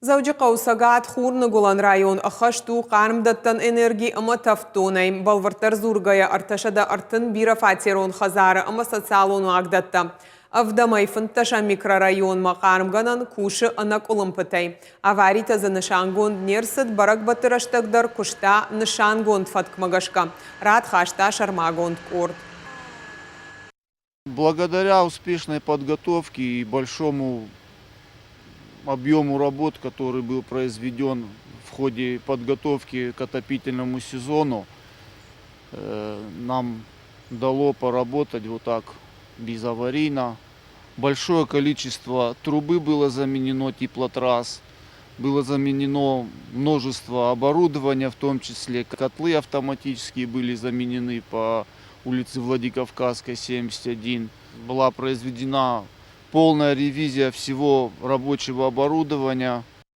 Дзӕуджыхъӕуы цӕгат хурныгуылӕн район ӕххӕст у хъармдӕттӕн энерги ӕмӕ тӕвд донӕй. Бӕлвырддӕр дзургӕйӕ, 330 бирӕфатерон хӕдзары ӕмӕ социалон уагдӕттӕ. Ӕвдӕмӕй фынддӕсӕм микрорайонмӕ хъармгӕнӕн кусы ӕнӕкъуылымпытӕй. Аваритӕ дзы нысангонд не рцыд, бӕрӕгбӕтты рӕстӕг дӕр куыста нысангонд фӕткмӕ гӕсгӕ. Рад хаста сӕрмагонд къорд. Благодаря успешной подготовке и большому объему работ, который был произведен в ходе подготовки к отопительному сезону, нам дало поработать вот так безаварийно. Большое количество трубы было заменено теплотрасс, было заменено множество оборудования, в том числе котлы автоматические были заменены по улице Владикавказской, 71. Была произведена полная ревизия всего рабочего оборудования.